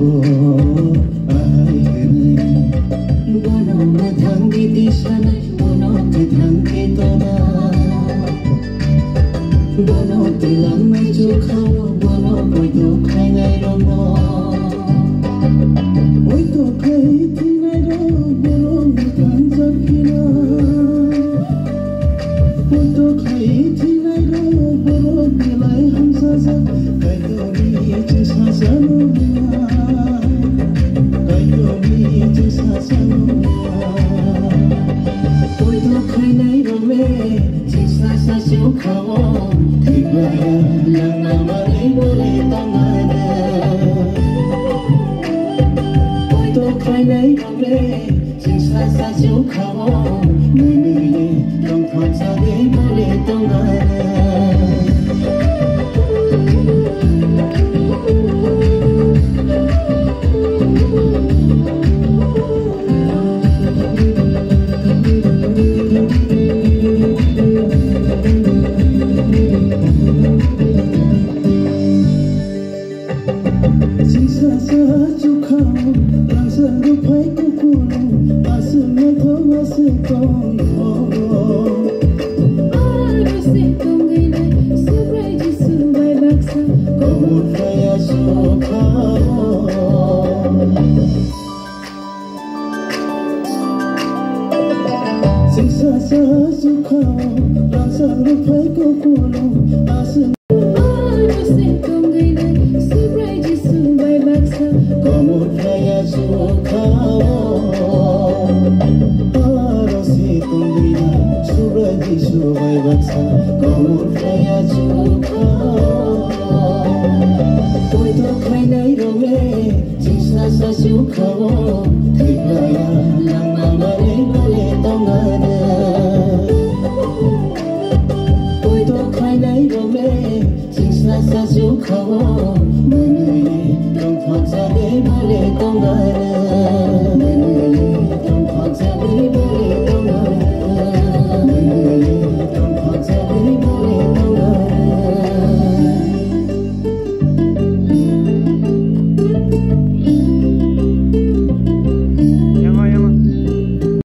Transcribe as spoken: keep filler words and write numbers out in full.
Bono mwthang di tisanai, bono mwthang di tonai. Bono twlangnai chukhao, bono poito khlainai rokno. Poito khlai thwinai rok, bono mwthang japhina. Poito khlai thwinai rok, borok belai hamsajak. Kaitorni chwngsasano wngya. Kaitorni chwngsasano wngya. Poito khlainai rok le chwngsasa chukhao. Thwiklaya langma manwi bole tongmani. Poito khlainai rok le Chwngsasa chukhao, mwnwi tongthok jagwi bole tongmani. Sisa sa chukhao, rangchak rwphai kukulo, aswk naithok aswk tongthok. Aro se tongwi nai, Subrai Jisu bai baksa. Komor khlaiya chukhao. Sisa sa chukhao, rangchak rwphai kukulo, aswk. Aro se tongwi nai, Subrai Jisu bai baksa. Komor khlaiya chukhao. Aro se tongwi nai, Subrai Jisu bai baksa. Komor khlaiya chukhao. Poito khlainai rok le. Chwngsasa chukhao, thwiklaya langma manwi bole tongmani. Poito khlainai rok le, chwngsasa chukhao, mwnwi tongthok jagwi bole tongmani.